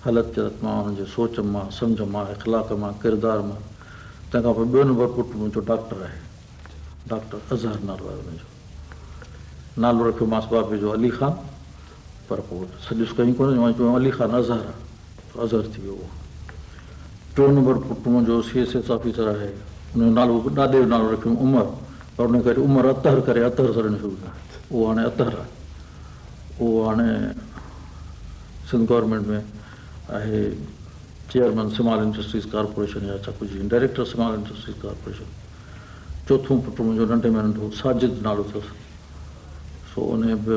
هلت چلت مان، انهن جي سوچ مان، سمجهه مان، اخلاق مان، ڪردار مان. تنهن کان پوء ٻيو نمبر پٽ منهنجو ڊاڪٽر آهي. ڊاڪٽر اظهر نالو آهي ان جو. نالو رکيومانس بابي جو علي خان پر پوء سڏيس ڪيائين ڪونه جو چيو علي خان اظهر آهي ته اظهر ٿي ويو اهو. ٽيون نمبر پٽ منهنجو سي ايس ايس آفيسر آهي ان جو نالو ڏاڏي جو نالو رکيم عمر پر ان کي وري عمر اطهر ڪري اطهر سڏڻ شروع ٿيا اهو هاڻي اطهر آهي اهو هاڻي سنڌ گورنمينٽ ۾ آهي چيئرمين سمال انڊسٽريز ڪارپوريشن يا ڇا ڪجهه ڊائريڪٽر سمال انڊسٽريز ڪارپوريشن. چوٿون پٽ منهنجو ننڍي ۾ ننڍو ساجد نالو اٿس سو انهي به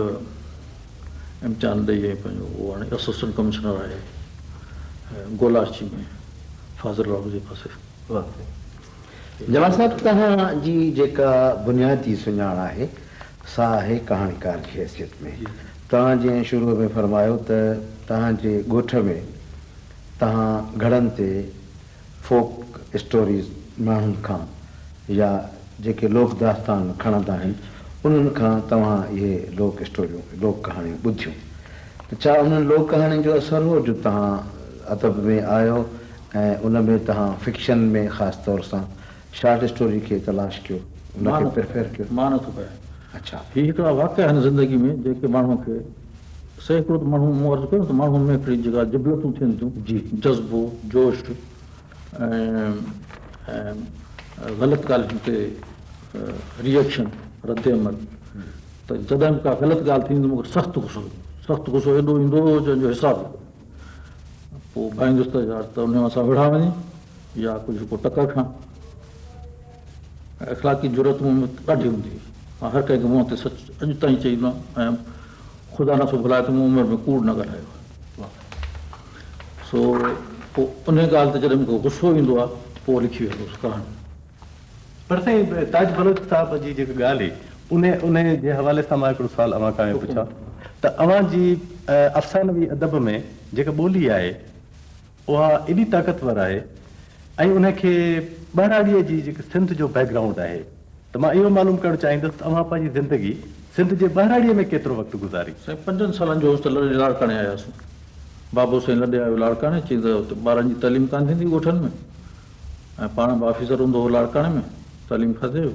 امتحان ڏئي ۽ پنهنجو اهو هاڻي اسسٽنٽ ڪمشنر آهي گولاڙچي ۾ فاضل راهو جي پاسي. واهه جمال صاحب توهان جي جيڪا بنيادي سڃاڻ آهي سا آهي ڪهاڻيڪار جي حيثيت ۾. توهان جيئن شروع ۾ فرمايو ته توهان جي ڳوٺ ۾ توهان گهڙن تي فوڪ اسٽوريز ماڻهن کان يا جيڪي لوڪ داستان کڻندا آهن انهن کان توهان اهي لوڪ اسٽوريون، لوڪ ڪهاڻيون ٻڌيون ته ڇا انهن لوڪ ڪهاڻين جو اثر هو جو توهان ادب ۾ آيو ۽ ان ۾ توهان فڪشن ۾ خاص طور سان شارٽ اسٽوري کي تلاش ڪيو ان کي پريفر ڪيو؟ مان نٿو ڪيان. اڇا. هي هڪڙا واقعا آهن زندگي ۾ جيڪي ماڻهوء کي سي هڪڙو ته ماڻهو مون عرض ڪيو نه ته ماڻهوء ۾ هڪڙي جيڪا جبلتون ٿين ٿيون جذبو، جوش ۽ غلط ڳالهين تي ري ايڪشن، رد عمل، ته جڏهن به ڪا غلط ڳالهه ٿيندي ته مون کي سخت غصو ايندو سخت غصو ايڏو ايندو هو جنهن جو حساب ئي ڪونهي. پوء ڀائيندس ته يا ته انهيء سان وڙهان وڃي يا ڪجهه ڪو ٽڪر کان. اخلاقي جرئت مون ۾ ڏاڍي هوندي هئي. مان هر ڪنهن کي منهن تي سچ اڄ تائين چئيندو آهيان ۽ خدا نٿو ڀلائي ته مون عمر ۾ ڪوڙ نه ڳالهايو آهي. سو پوء انهيء ڳالهه تي جڏهن مون کي غصو ايندو آهي پوء لکي ويندو هوس ڪهاڻي. پر سائين تاج بلوچ صاحب جي جيڪا ڳالهه هئي انهي جي حوالي سان مان هڪڙو سوال اوهان کان پڇان ته اوهان جي افسانوي ادب ۾ جيڪا ٻولي آهي اها ايڏي طاقتور آهي ۽ ان کي ٻهراڙيء جي جيڪي سنڌ جو بيڪ گرائونڊ آهي ته مان اهو معلوم ڪرڻ چاهيندس ته اوهان پنهنجي زندگي سنڌ جي ٻهراڙيء ۾ ڪيترو وقت گذاري؟ سائين پنجن سالن جو هوس ته لڏي لاڙڪاڻي آياسون. بابو سائين لڏي آيو لاڙڪاڻي، چيائين ته اتي ٻارن جي تعليم ڪانه ٿيندي ڳوٺن ۾ ۽ پاڻ به آفيسر هوندو هو لاڙڪاڻي ۾ تعليم کاتي جو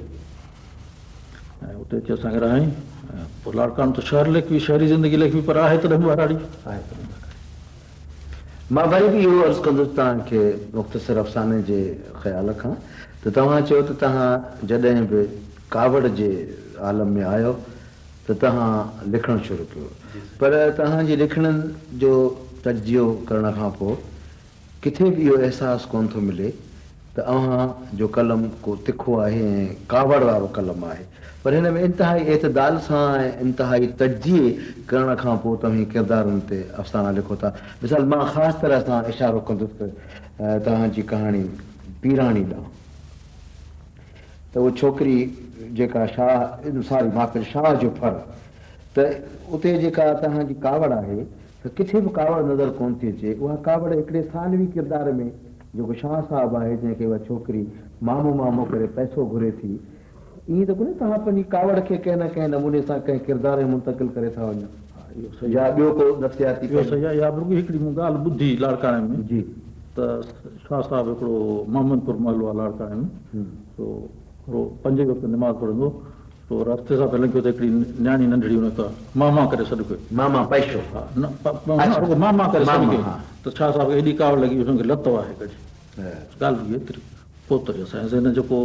۽ اتي اچي اسان کي رهايائين ۽ پوء لاڙڪاڻو ته شهر ليکبي، شهري زندگي ليکبي پر آهي تڏهن به ٻهراڙي. آهي تڏهن به ٻهراڙي. مان وري به اهو عرض ڪندس توهان کي مختصر افساني جي خيال کان ته توهان چيو ته توهان جڏهن به ڪاوڙ جي عالم ۾ آيو ته توهان لکڻ شروع ڪيو پر توهان جي لکڻين جو تجزيو ڪرڻ کان پوء ڪٿي به اهو احساس ڪونه ٿو ملي ته اوهان جو قلم ڪو تکو آهي ۽ ڪاوڙ وارو قلم آهي پر هن ۾ انتهائي اعتدال سان ۽ انتهائي تجزيي ڪرڻ کان پوء توهين ڪردارن تي افسانا لکو ٿا. مثال مان خاص طرح سان اشارو ڪندس توهان جي ڪهاڻي پيراڻي ڏانهن ته اها ڇوڪري جيڪا شاهه ساري معاف ڪجو شاهه جو ڦر ته اتي جيڪا توهان جي ڪاوڙ آهي ته ڪٿي به ڪاوڙ نظر ڪونه ٿي اچي. اها ڪاوڙ هڪڙي ثانوي ڪردار ۾ جيڪو شاهه صاحب آهي جنهن کي اها ڇوڪري مامو مامو ڪري پئسو گهري ٿي. ائين ته ڪونهي توهان پنهنجي ڪاوڙ کي ڪنهن نه ڪنهن نموني سان ڪنهن ڪردار ۾ منتقل ڪري ٿا وڃو يا ٻيو ڪو نفسياتي اهو صحيح آهي. اها به رڳي هڪڙي مون ڳالهه ٻڌي لاڙڪاڻي ۾ جي. ته شاهه صاحب هڪڙو محمد پور محلو آهي لاڙڪاڻي ۾ سو پنج ئي وقت نماز پڙهندو هو. سو رستي سان پئي لنگهيو ته هڪڙي نياڻي ننڍڙي هن کي ماما ڪري سڏ ڪيو. ماما پئسو. ها نه رڳو ماما ڪري سڏ ڪيو ته شاهه صاحب کي ايڏي ڪاوڙ لڳي جو هن کي لت وهائي ڪڍي. ڳالهه رڳي ايتري. پوء ته اسان جي ذهن جيڪو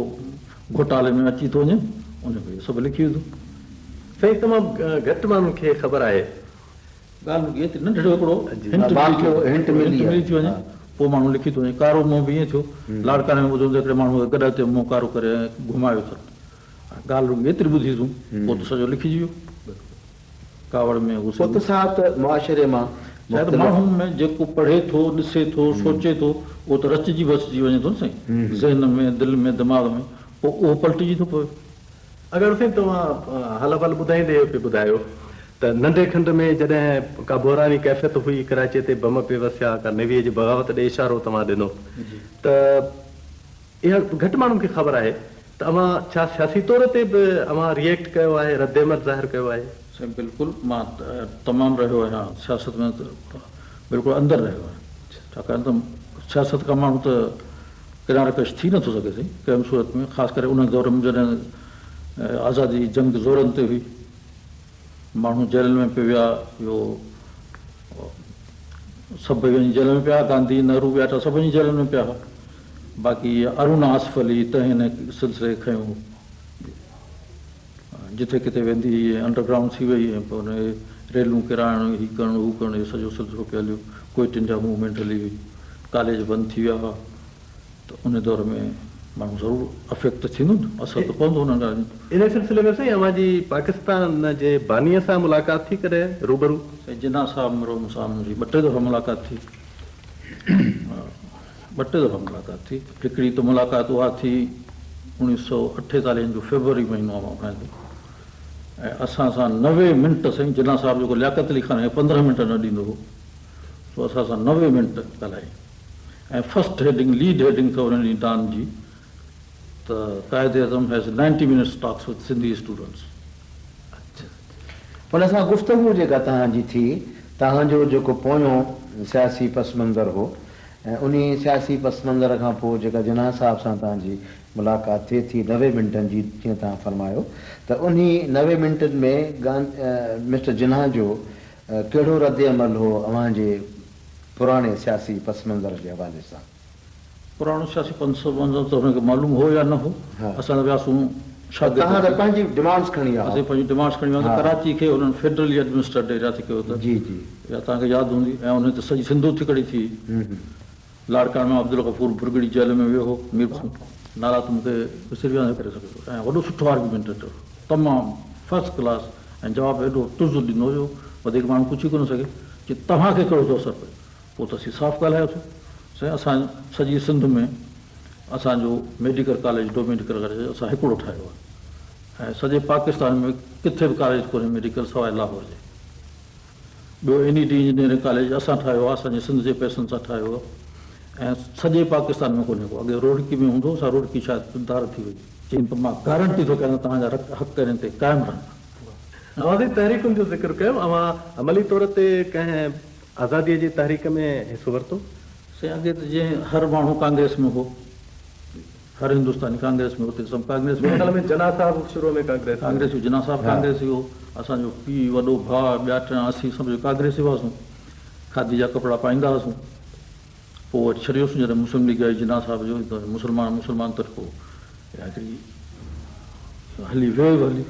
گهوٽالي ۾ اچي ٿو وڃي ان ۾ اهو سڀ لکي وڌو. سائين تمام گهٽ ماڻهن کي خبر آهي. ڳالهه رڳي ايتري ننڍڙو هڪڙو هنٽ ملي ٿي وڃي پوء ماڻهو لکي ٿو وڃي. ڪارو منهن به ائين ٿيو. لاڙڪاڻي ۾ ٻڌو ته هڪڙي ماڻهوء کي گڏهه تي منهن ڪارو ڪري گهمايو اٿن. ڳالهه رڳي ايتري ٻڌي اٿئون، پوء ته سڄو لکجي ويو. ڪاوڙ ۾ غصي ۾. پوء ته صاحب ته معاشري مان شايد مختلف. ماڻهن ۾ جيڪو پڙهي ٿو، ڏسي ٿو، سوچي ٿو، اهو ته رچجي بسجي وڃي ٿو نه سائين، ذهن ۾، دل ۾، دماغ ۾، پوء اهو پلٽجي ٿو پوي. اگر سائين توهان حال احوال ٻڌائيندي اهو پئي ٻڌايو ته ننڍي کنڊ ۾ جڏهن ڪا بحراني ڪيفيت هئي، ڪراچيء تي بم پئي وسيا، ڪا نيويء جي بغاوت ڏي اشارو توهان ڏنو ته اها گهٽ ماڻهن کي خبر آهي ته اوهان ڇا سياسي طور تي به اوهان ري ايڪٽ ڪيو آهي، رد عمل ظاهر ڪيو آهي؟ سائين بلڪل مان تمام رهيو آهيان سياست ۾ بلڪل اندر رهيو آهيان. ڇاڪاڻ ته سياست کان ماڻهو ته ڪناره ڪش ٿي نٿو سگهي سائين ڪنهن به صورت ۾ خاص ڪري ان دور ۾ جڏهن آزادي جي جنگ زورن تي هئي. ماڻهو جيلن ۾ پئي ويا، اهو سڀ وڃي جيل ۾ پيا، گانڌي، نهرو ٻيا ٽيا سڀ وڃي جيلن ۾ پيا هئا. باقي اروڻا آصف علي تنهن هن سلسلي کي کنيو هو. جٿي ڪٿي ويندي هئي ۽ انڊر گرائونڊ ٿي وئي ۽ پوء ان ريلون ڪيرائڻ، هي ڪرڻ هو ڪرڻ اهو سڄو سلسلو پئي هليو. ڪوئٽ انڊيا موومينٽ هلي هئي. ڪاليج بند ٿي ويا هئا. ته ان دور ۾ ماڻهو ضرور افيڪٽ ته ٿيندو نه، اثر ته پوندو انهن ڳالهين جو. انهيء سلسلي ۾ سائين اوهان جي پاڪستان جي بانيء سان ملاقات ٿي ڪڏهن روبرو؟ سائين جناح صاحب مرحوم سان منهنجي ٻه ٽي دفعا ملاقات ٿي. ٻه ٽي دفعا ملاقات ٿي. هڪڙي ته ملاقات اها ٿي اوڻيهه سؤ اٺيتاليهن جو فيبروري مهينو آهي مان ڀانئان ٿو ۽ اسان سان 90 منٽ سائين جناح صاحب جيڪو لياقت علي خان کي 15 منٽ نه ڏيندو هو سو اسان سان 90 منٽ ڳالهايائين. ۽ فرسٽ هيڊنگ ليڊ هيڊنگ اٿو انهن ڏينهن ڊان جي ته Quaid Azam has 90 minutes talks with Sindhi students. ان سان گفتگو جيڪا توهان جي ٿي، توهان جو جيڪو پويون سياسي پس منظر هو ۽ انهي سياسي پس منظر کان پوء جيڪا جناح صاحب سان توهان جي ملاقات ٿئي ٿي 90 منٽن جي جيئن توهان فرمايو ته انهي 90 منٽن ۾ مسٽر جناح جو ڪهڙو رد عمل هو اوهان جي پراڻي سياسي پس منظر جي حوالي سان. پراڻو سياسي پس منظر ته هن کي معلوم هو يا نه هو، اسان ته وياسون شاگرد توهان ته پنهنجي ڊمانڊس کڻي ويا هئا. اسين پنهنجون ڊمانڊس کڻي وياسون ته ڪراچي کي هنن فيڊرلي ايڊمنسٽرڊ ايريا ٿي ڪيو ته جي جي. اها توهان کي ياد هوندي ۽ انهي تي سڄي سنڌ اٿي کڙي ٿي. لاڙڪاڻي مان عبدالغفور ڀرڳڙي جيل ۾ ويو هو، مير نالا ته مون کي وسري ويا آهن. ڪري سگهي ٿو ۽ وڏو سٺو آرگيومينٽيٽر تمام فرسٽ ڪلاس ۽ جواب ايڏو تز ڏنو جو وڌيڪ ماڻهو پڇي ڪونه سگهي. چي توهان کي ڪهڙو ٿو اثر پئي؟ پوء ته اسين صاف ڳالهايوسون، سائين اسان سڄي سنڌ ۾ اسان جو medical college Dow medical college اسان هڪڙو ٺاهيو آهي ۽ سڄي پاڪستان ۾ ڪٿي به ڪاليج ڪونهي ميڊيڪل سواء لاهور جي. ٻيو N E D engineering college اسان ٺاهيو آهي اسان جي سنڌ جي پئسن سان ٺاهيو آهي ۽ سڄي پاڪستان ۾ ڪونهي ڪو. اڳي روهڙڪي ۾ هوندو هو سا روهڙڪي شايد ڌار ٿي وئي. چيائين ته مان گارنٽي ٿو ڪيان ته توهان جا حق انهن تي قائم رهندا. اوهان سائين تحريڪن جو ذڪر ڪيو، اوهان عملي طور تي ڪنهن آزاديء جي تحريڪ ۾ حصو ورتو؟ سائين اڳي ته جيئن هر ماڻهو ڪانگريس ۾ هو، هر هندستاني ڪانگريس ۾ هو تيئن سڀ ڪانگريس ۾ منهنجي خيال ۾ جناح صاحب به شروع ۾ ڪانگريس ۾. ڪانگريسي هو، جناح صاحب ڪانگريسي هو، اسان جو پيء، وڏو ڀاء، ٻيا ٽيان اسين سڀ ڪانگريسي هئاسون، کاڌي جا ڪپڙا پائيندا هئاسون. پوء وري ڇڏيوسون جڏهن مسلم ليگ آئي جناح صاحب جو ته مسلمان مسلمان طريقو اها هڪڙي هلي ويو هلي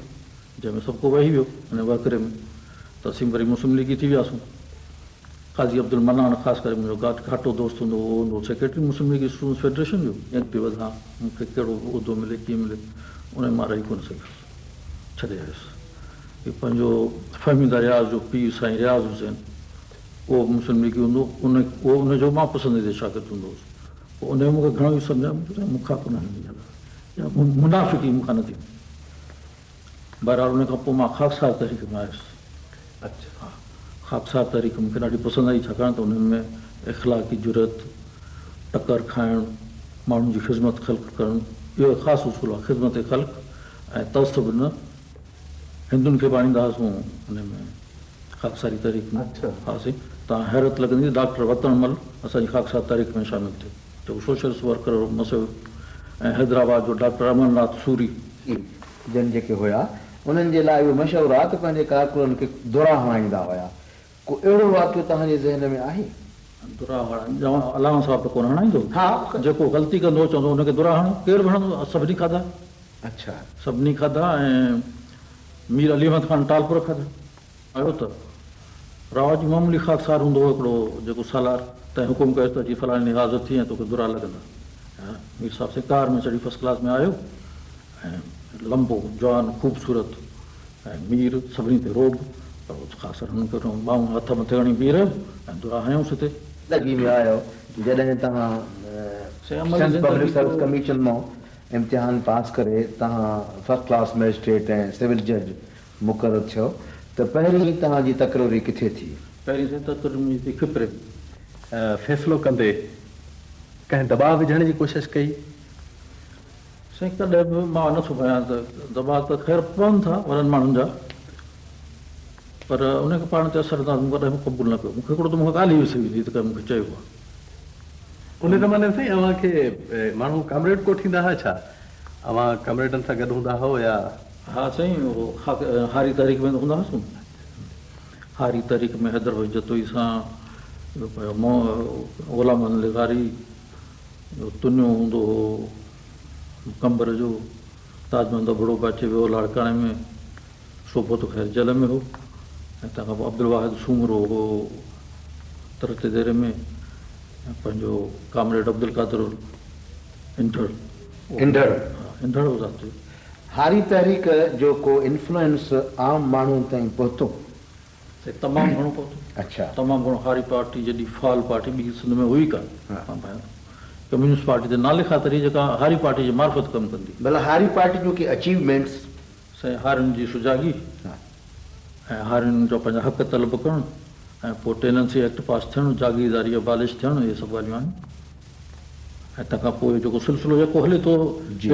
جنهن ۾ سڀ ڪو وهي ويو ان وهڪري ۾ ته اسين وري مسلم ليگي ٿي وياسون. قاضي عبدالمنان خاص ڪري منهنجو گهاٽو دوست هوندو هو، اهو هوندو هو سيڪريٽري مسلم ليگ اسٽوڊنٽس فيڊريشن جو. اڳتي وڌان مون کي ڪهڙو عهدو ملي ڪيئن ملي ان ۾ مان رهي ڪونه سگهيس ڇڏي آيس. هي پنهنجو فهميده رياض جو پيء سائين رياض حسين اهو به مسلم ليگي هوندو هو ان اهو ان جو مان پسنديده شاگرد هوندو هوس پوء انهيء مون کي گهڻو ئي سمجهايو مون چيو سائين مون کان ڪونه هلندي اها ڳالهه اها منافقي مون کان نه ٿيندي بهرحال ان کان پوء مان خاڪسار تحريڪ ۾ آيس اڇا ها خاڪسار تحريڪ مون کي ڏاڍي پسند آئي ڇاڪاڻ ته انهن ۾ اخلاقي جرئت ٽڪر کائڻ ماڻهن جي خذمت خلق ڪرڻ اهو خاص اصول آهي خذمت خلق ۽ تعصب نه هندن کي به آڻيندا هئاسون ان ۾ خاڪساري تحريڪ ۾. ها سائين توهان حيرت لڳندي ته ڊاڪٽر وطڻ مل اسان جي خاڪسار تحريڪ ۾ شامل ٿيو جيڪو سوشلسٽ ورڪر هو مصور ۽ حيدرآباد جو ڊاڪٽر امر ناٿ سوري. جن جيڪي هيا انهن جي لاء اهو مشهور آ ته پنهنجي ڪارڪنن کي درا هڻائيندا هيا. ڪو اهڙو واقعو توهان جي ذهن ۾ آهي؟ درا هڻائڻ علامه صاحب ته ڪونه هڻائيندو هو. جيڪو غلطي ڪندو هو چوندو هو ان کي درا هڻو. ڪير به هڻندو هو سڀني کاڌا. اڇا. سڀني کاڌا ۽ مير علي احمد خان ٽالپر کاڌا. آيو ته راء جي معمولي خاڪسار هوندو هو هڪڙو جيڪو سالار، تنهن حڪم ڪيس ته اچي فلاڻي ڏينهن حاضر ٿي ۽ توکي درا لڳندا. مير صاحب سائين ڪار ۾ چڙهي فرسٽ ڪلاس ۾ آيو ۽ لنبو، جوان، خوبصورت ۽ مير، سڀني تي رعب، پر خاڪسار هنن کي ٻانهون هٿ مٿي کڻي بيهي رهيو ۽ درا هنيائونس هتي. زندگي ۾ آيو جڏهن توهان سنڌ پبلڪ سروس ڪميشن مان امتحان پاس ڪري توهان فرسٽ ڪلاس مئجسٽريٽ ۽ سول جج مقرر ٿيو ته پهرين توهان جي تقرري ڪٿي ٿي؟ پهرين سائين تقرري منهنجي ٿي کپري ۾. فيصلو ڪندي ڪنهن دٻاء وجهڻ جي ڪوشش ڪئي؟ سائين ڪڏهن به مان نه ٿو ڀانيان ته دٻاء ته خير پون ٿا وڏن ماڻهن جا پر ان کي پاڻ تي اثر انداز مون ڪڏهن به قبول نه ڪيو. مون کي هڪڙو ته مون کان ڳالهه ئي وسري ويندي ته ڪنهن مون کي چيو آهي. ان زماني ۾ سائين اوهان کي ماڻهو ڪامريڊ ڪوٺيندا ها ڇا؟ اوهان ڪامريڊن سان گڏ هوندا هئو يا؟ ها سائين هاري تحريڪ ۾ ته هوندا هئاسون. هاري تحريڪ ۾ حيدر بخش جتوئي سان، ٻيو غلام محمد لغاري، ٻيو تنيو هوندو هو قمبر جو، تاج محمد ابڙو به اچي ويو هو لاڙڪاڻي ۾، سوڀو ته خير جيل ۾ هو ۽ تنهن کان پوء عبدالواحد سومرو هو رتيديري ۾ ۽ پنهنجو ڪامريڊ عبدالقادر انڍڙ. انڍڙ. ها انڍڙ هو ذات جو. هاري تحريڪ جو ڪو انفلوئنس عام ماڻهن تائين پهتو؟ سائين تمام گهڻو پهتو. اڇا. تمام گهڻو هاري پارٽي جيڏي فعال پارٽي ٻي سنڌ ۾ هئي ڪانه. مان ڀانيان ٿو ڪميونسٽ پارٽي ته نالي خاطر هئي جيڪا هاري پارٽي جي معرفت ڪم ڪندي هئي. ڀلا هاري پارٽي جون ڪي اچيومينٽس؟ سائين هارين جي سجاڳي ۽ هارين جا پنهنجا حق طلب ڪرڻ ۽ پوء ٽيننسي ايڪٽ پاس ٿيڻ، جاگيرداري ابالش ٿيڻ اهي سڀ ڳالهيون آهن ۽ تنهن کان پوء جيڪو سلسلو يڪو هلي ٿو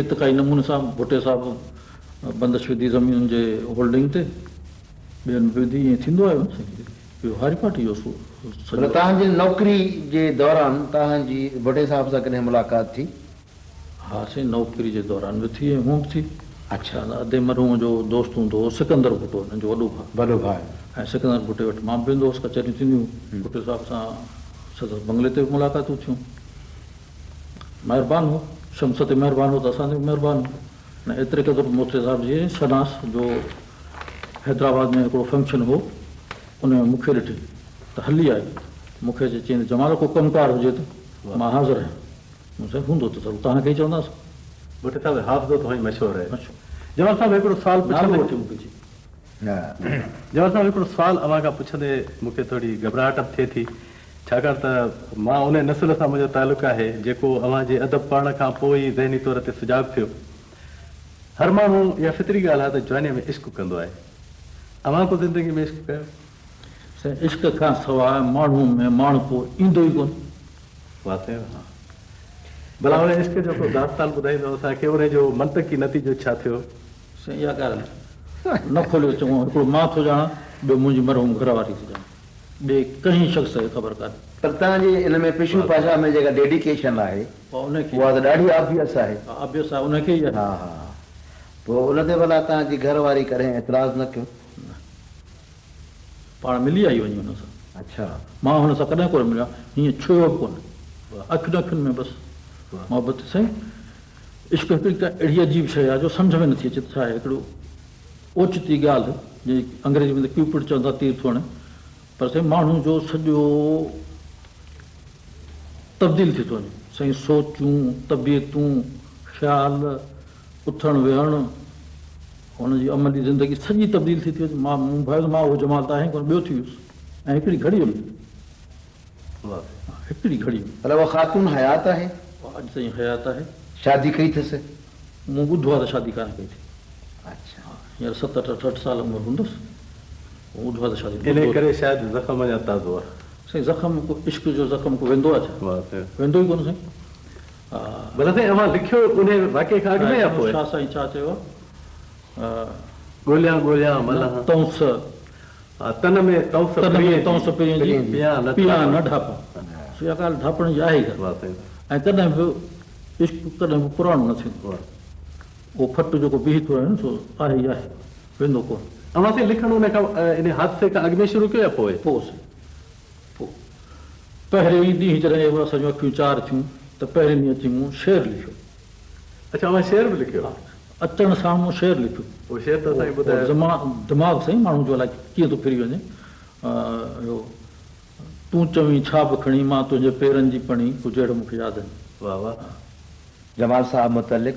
ارتقائي نموني سان ڀٽي صاحب بندش وڌي زمينن جي هولڊنگ تي ٻين به وڌي ائين ٿيندو آيو نه سائين اهو هاري پارٽي جو سڄو. توهان جي نوڪري جي دوران توهان جي ڀٽي صاحب سان ڪڏهن ملاقات ٿي؟ ها سائين نوڪري جي دوران به ٿي ۽ هونء به ٿي. اڇا. ادي مرحوم جو دوست هوندو هو سڪندر ڀٽو هنن جو وڏو ڀاء. وڏو ڀاء. ۽ سڪندر ڀٽي وٽ مان به ويندو هوس ڪچهريون ٿينديون هيون. ڀٽي صاحب سان سندس بنگلي تي به ملاقاتون ٿيون. مهربان هو. شمس تي مهربان هو ته اسان تي به مهربان هو. ۽ ايتري قدر ڀٽي صاحب جي شناس جو حيدرآباد ۾ هڪڙو فنڪشن هو ان ۾ مون کي ڏٺي ته هلي آئي مون کي اچي چيائين ته جمال ڪو ڪم ڪار هجي ته مان حاضر آهيان. مون چيو هوندو ته ضرور توهان کي ئي چونداسون. ڀٽي صاحب جو حافظو ته هونئن ئي مشهور آهي. جمال صاحب هڪڙو سوال پڇندي. نالو وٺي مون کي چئي. جمال صاحب هڪڙو سوال اوهان کان پڇندي مون کي ٿوري گهٻراهٽ به ٿئي ٿي ڇاڪاڻ ته مان انهي نسل سان منهنجو تعلق آهي جيڪو اوهان جي ادب پڙهڻ کان پوء ئي ذهني طور تي سجاڳ ٿيو. هر ماڻهو اها فطري ڳالهه آهي ته جوانيء ۾ عشق ڪندو آهي. اوهان ڪو زندگي ۾ عشق ڪيو؟ سائين عشق کان سواء ماڻهو ۾ ماڻهپو ايندو ئي ڪونه. واه سائين واه. ڀلا ان عشق جو ڪو داستان ٻڌائيندؤ اسان کي ان جو منطقي نتيجو ڇا ٿيو؟ سائين اها ڳالهه نه کوليو چڱو هڪڙو مان ٿو ڄاڻان ٻيو منهنجي مرحوم گهر واري ٿي ڄاڻي ٻئي ڪنهن شخص کي خبر ڪانهي. پر توهان جي ان ۾ پشو پاشا ۾ جيڪا ڊيڊيڪيشن آهي اها ته ڏاڍي آبويس آهي. آبويس آهي ان کي ئي آهي. ها ها پوء ان تي ڀلا توهان جي گهر واري ڪڏهن اعتراض نه ڪيو؟ نه. پاڻ ملي آئي وڃي هن سان. اڇا. مان هن سان ڪڏهن ڪونه مليو آهيان، هيئن ڇهيو به ڪونه. اکين اکين ۾ بس محبت. سائين عشق هڪڙي ڪا اهڙي عجيب شيء آهي جو سمجهه ۾ نٿي اچي ته ڇا آهي. هڪڙو اوچتي ڳالهه جنهن کي انگريزي ۾ ته ڪيوپڊ چون ٿا تير ٿو هڻي پر سائين ماڻهو جو سڄو تبديل ٿي ٿو وڃي. سائين سوچون، طبيعتون، خيال، اٿڻ ويهڻ، هن جي عملي زندگي سڄي تبديل ٿي ٿي وڃي. مان مون ڀانيو ته مان اهو جمال ته آهيان ئي ڪونه، ٻيو ٿي ويس ۽ هڪڙي گهڙيء ۾. هڪڙي گهڙيء ۾. ڀلا اها خاتون حيات آهي؟ اها اڄ تائين حيات آهي. شادي ڪئي اٿس؟ مون ٻڌو آهي ته شادي ڪانه ڪئي اٿئي. اڇا. هينئر ستر اٺهٺ سال عمر هوندس. مون ٻڌو آهي ته شادي. انهيء ڪري شايد زخم اڃا تازو آهي. سائين زخم ڪو عشق جو زخم ڪو ويندو آهي ڇا؟ ويندو ئي ڪونه سائين. ڀلا سائين اوهان لکيو انهي واقعي کان اڳ ۾ يا پوء؟ شاهه سائين ڇا چيو آهي؟ ڳوليان ڳوليان م لهان. تئونس. تن ۾ تئونس پرينء جي، پيان نه ڍاپان. سو اها ڳالهه ڍاپڻ جي آهي ئي ڪانه. ۽ ڪڏهن به عشق ڪڏهن به پراڻو نه ٿيندو. اهو ڦٽ جيڪو بيهي ٿو رهي نه سو آهي ئي آهي، ويندو ڪونه. اوهان سائين لکڻ ان کان انهي حادثي کان اڳ ۾ شروع ڪيو يا پوء؟ پوء سائين. پوء پهرين ئي ڏينهن جڏهن اسان جون اکيون چار ٿيون ته پهرين ڏينهن اچي مون شعر لکيو. اڇا اوهان شعر به لکيو؟ ها اچڻ سان مون شعر لکيو. اهو شعر ته اسان کي ٻڌايو. دماغ سائين ماڻهو جو الائي ڪيئن ٿو ڦري وڃي. اهو تون چوين ڇا به کڻي مان تنهنجي پيرن جي پڻي ڪجهه اهڙو مون کي ياد آهن. واه واه. جمال صاحب متعلق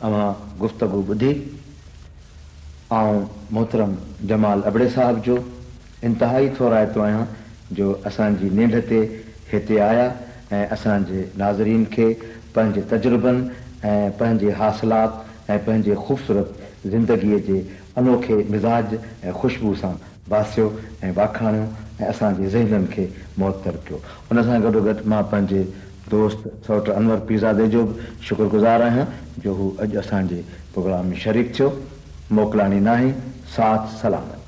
اوهان گفتگو ٻڌي. آئون محترم جمال ابڙي صاحب جو انتهائي ٿورائتو آهيان جو اسان جي نينڍ تي هتي آيا ۽ اسان جي ناظرين کي پنهنجي تجربن ۽ پنهنجي حاصلات ۽ پنهنجي خوبصورت زندگيء جي انوکي مزاج ۽ خوشبو سان باسيو ۽ واکاڻيو ۽ اسان جي ذهنن کي معطر ڪيو. ان سان گڏوگڏ مان پنهنجي دوست سئوٽ انور پيرزادي جو به شڪر گذار آهيان جو هو اڄ اسان جي پروگرام ۾ شريڪ ٿيو. موڪلاڻي ناهي، ساٿ سلامت.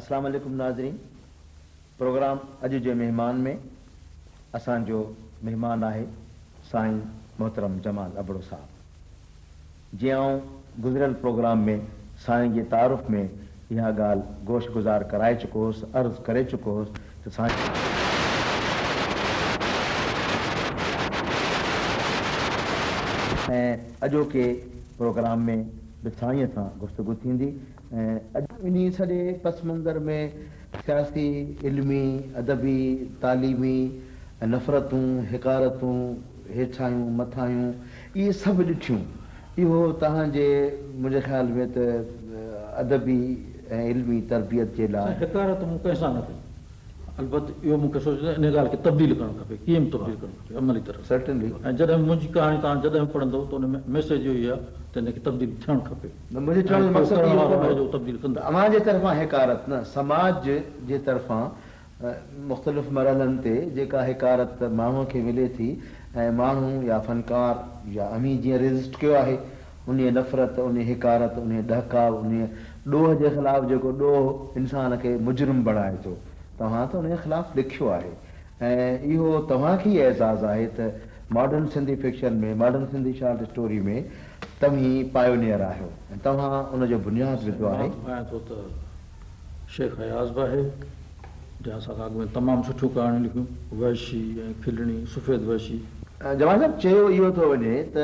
اسلام عليڪم ناظرين پروگرام اڄ جي مهمان ۾ اسان جو مهمان آهي سائين محترم جمال ابڙو صاحب جيئن آئون گذريل پروگرام ۾ سائين جي تعارف ۾ اها ڳالهه گوش گذار ڪرائي چڪو هوس عرض ڪري چڪو هوس ته سائين ۽ اڄوڪي پروگرام ۾ به سائين سان گفتگو ٿيندي ۽ اڄ انهي سڄي پس منظر ۾ سياسي، علمي، ادبي، تعليمي نفرتون، حقارتون، هيٺاهيون، مٿاهيون اهي سڀ ڏٺيون. اهو توهان جي منهنجي خيال ۾ ته ادبي ۽ علمي تربيت جي لاء. سائين حقارت مون ڪنهن سان نه ڪئي. البت اهو مون کي سوچيو ته انهيء ڳالهه کي تبديل ڪرڻ کپي، ڪيئن به تبديل ڪرڻ کپي عملي طرح. Certainly. ۽ جڏهن به منهنجي ڪهاڻي توهان جڏهن به پڙهندؤ ته ان ۾ ميسيج اهو ئي آهي ته ان کي تبديل ٿيڻ کپي. نه منهنجي چوڻ جو ۽ ڪو مقصد ڪرڻ اهو وارو ڪونه آهي هو جو تبديل ته ڪندو. اوهان جي طرفان حقارت نه، سماج جي طرفان مختلف مرحلن تي جيڪا حقارت ماڻهوء کي ملي ٿي ۽ ماڻهو يا فنڪار يا اوهين جيئن ريزسٽ ڪيو آهي انهيء نفرت، انهيء حقارت، انهيء ڏهڪاء، انهيء ڏوهه جي خلاف جيڪو ڏوهه انسان کي مجرم بڻائي ٿو، توهان ته انهيء خلاف لکيو آهي ۽ اهو توهان کي ئي اعزاز آهي ته modern Sindhi fiction ۾، modern Sindhi short story ۾ توهين پايونيئر آهيو ۽ توهان ان جو بنياد وڌو آهي. مان ته ڀانيان ٿو ته شيخ اياز به آهي، جنهن اسان کان اڳ ۾ تمام سٺيون ڪهاڻيون لکيون، وحشي ۽ کلڻي، سفيد وحشي. جمال صاحب چيو اهو ٿو وڃي ته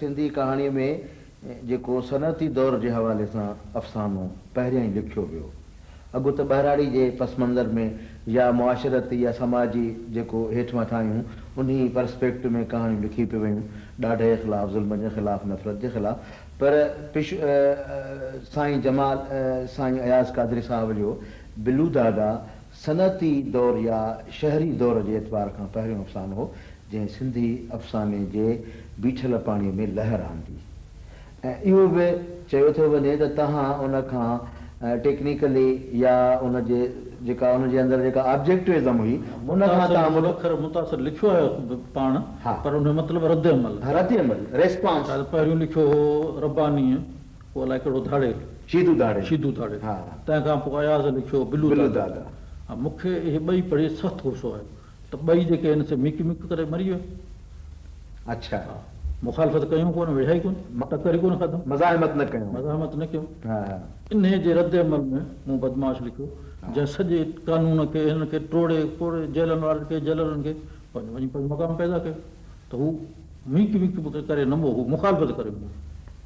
سنڌي ڪهاڻيء ۾ جيڪو صنعتي دور جي حوالي سان افسانو پهريائين لکيو ويو، اڳ ته ٻهراڙي جي پس منظر ۾ يا معاشرتي يا سماجي جيڪو هيٺ مٿاهيون انهي پرسپيڪٽو ۾ ڪهاڻيون لکي پي ويون، ڏاڍ جي خلاف، ظلم جي خلاف، نفرت جي خلاف، پر پش سائين جمال سائين اياز قادري صاحب جو بلو دادا صنعتي دور يا شهري دور جي اعتبار کان پهريون افسانو هو، جنهن سنڌي افساني جي بيٺل پاڻيء ۾ لهر آندي ۽ اهو به چيو ٿو وڃي ته توهان ان کان ٽيڪنيڪلي يا ان جي جيڪا ان جي اندر جيڪا آبجيڪٽوازم هئي ان کان توهان متاثر اکر متاثر لکيو آهي پاڻ پر ان جو مطلب رد عمل. رد عمل، Response. شايد پهريون لکيو هو ربانيء. پوء الائي ڪهڙو ڌاڙيل. شيدو ڌاڙيل. شيدو ڌاڙيل. ها. تنهن کان پوء اياز لکيو بلو بلو دادا. دادا. ها مون کي اهي ٻئي پڙهي سخت غصو آيو ته ٻئي جيڪي آهن سي ميڪ ميڪ ڪري مري ويا. اڇا. ها. مخالفت ڪيون ڪونه، وڙهيا ئي ڪونه، ٽڪر ئي ڪونه کاڌم. مزاحمت نه ڪيون. مزاحمت نه ڪيون. ها ها. انهيء جي رد عمل ۾ مون بدمعاش لکيو، جنهن سڄي قانون کي هنن کي ٽوڙي ڦوڙي جيلن وارن کي جيلرن کي پنهنجو وڃي پنهنجو مقام پيدا ڪيو ته هو ميڪ ميڪ به ڪري نه مئو، هو مخالفت ڪري مئو.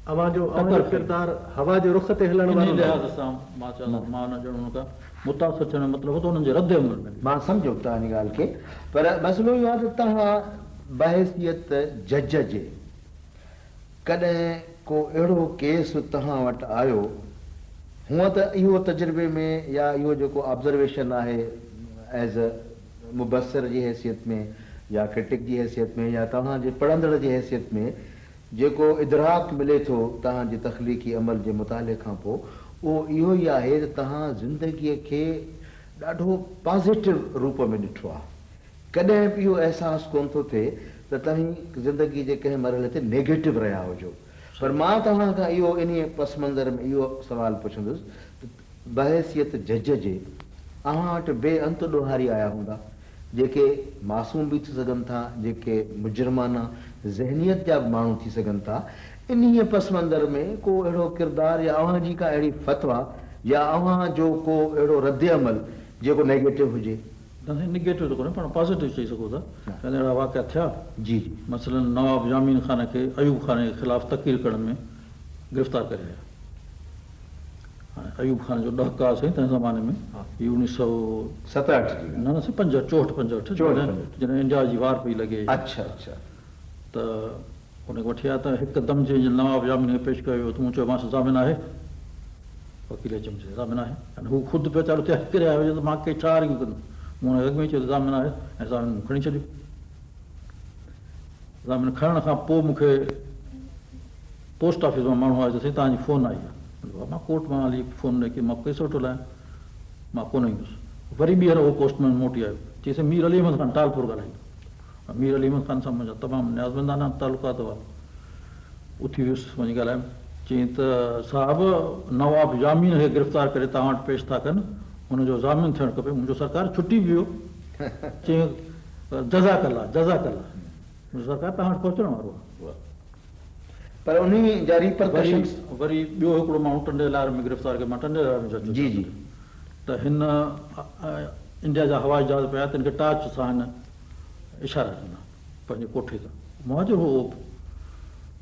اوهان جو اوهان جو ڪردار هوا جي رخ تي هلڻ وارو انهيء نه لحاظ سان مان چوان ٿو ته مان نه ڄڻ انهن کان متاثر ٿيڻ جو مطلب هو ته انهن جي رد عمل ۾. مان سمجهيو توهان جي ڳالهه کي پر مسئلو اهو آهي ته توهان بحيثيت جج جي ڪڏهن ڪو اهڙو ڪيس توهان وٽ آيو، هونء ته اهو تجربي ۾ يا اهو جيڪو آبزرويشن آهي ايز اي مبصر جي حيثيت ۾ يا ڪرٽڪ جي حيثيت ۾ يا توهان جي پڙهندڙ جي حيثيت ۾ جيڪو ادراڪ ملي ٿو توهان جي تخليقي عمل جي مطالعي کان پوء اهو اهو ئي آهي ته توهان زندگيء کي ڏاڍو پازيٽو روپ ۾ ڏٺو آهي. ڪڏهن به اهو احساس ڪونه ٿو ٿئي ته توهين زندگيء جي ڪنهن مرحلي تي نيگيٽو رهيا هجو. پر مان توهان کان اهو انهيء پس منظر ۾ اهو سوال پڇندس ته بحيثيت جج جي اوهان وٽ بي انت ڏوهاري آيا هوندا، جيڪي معصوم به ٿي سگهن ٿا، جيڪي مجرمانه ذهنيت جا به ماڻهو ٿي سگهن ٿا، انهيء پس منظر ۾ ڪو اهڙو ڪردار يا اوهان جي ڪا اهڙي فتويٰ يا اوهان جو ڪو اهڙو ردعمل جيڪو نيگيٽو هجي؟ نه سائين نيگيٽو ته ڪونهي پاڻ پازيٽو چئي سگهو ٿا ڇاڪاڻ ته اهڙا واقعا ٿيا. جي جي. مثلاً نواب يامين خان کي ايوب خان جي خلاف تقرير ڪرڻ ۾ گرفتار ڪري آيا. هاڻي ايوب خان جو ڏهڪاء سائين تنهن زماني ۾ هي اڻويهه سؤ. ستهٺ جي ڳالهه. نه نه سائين پنجهٺ چوهٺ پنجهٺ چوهٺ پنجهٺ. جڏهن انڊيا جي وار پئي لڳي. اڇا اڇا. ته ان کي وٺي آيا ته هڪدم جيئن نواب يامين کي پيش ڪيو ويو ته مون چيومانس ضامن آهي؟ وڪيل چيم چي ضامن آهي. يعني هو خود ويچارو تياري ڪري آيو هجي ته مان ڪي ڇا آرگيو ڪندس. مون هن کي اڳ ۾ ئي چيو ته ضامن آهي ۽ ضامن مون کڻي ڇڏيو. ضامن کڻڻ کان پوء مون کي پوسٽ آفيس مان ماڻهو آيو ته سائين توهان جي فون آئي آهي. مون چيو مان ڪورٽ مان هلي فون ڏئي مان ڪيس ويٺو هلايان مان ڪونه ايندس. وري ٻيهر اهو پوسٽ مئن موٽي آيو چيس مير علي احمد خان ٽالپور ڳالهائيندو. مير علي احمد خان سان منهنجا تمام نيازمندانه تعلقات هئا. اٿي ويس وڃي ڳالهايم. چيائين ته صاحب نواب يامين کي گرفتار ڪري توهان وٽ پيش ٿا ڪن، هن جو ضامن ٿيڻ کپي. منهنجو سرڪار ڇٽي به ويو. چيائين جزاڪ الله، جزاڪ الله. منهنجو سرڪار توهان وٽ پهچڻ وارو آهي. پر انهي جا ريپرڪشنس. وري ٻيو هڪڙو ماڻهو ٽنڊي الهيار ۾ گرفتار ڪيو، مان ٽنڊي الهيار ۾ جج جي جي. ته هن انڊيا جا هوائي جهاز پيا تن کي ٽارچ سان هن اشارا ڏنا پنهنجي ڪوٺي تان. مهاجر هو اهو به.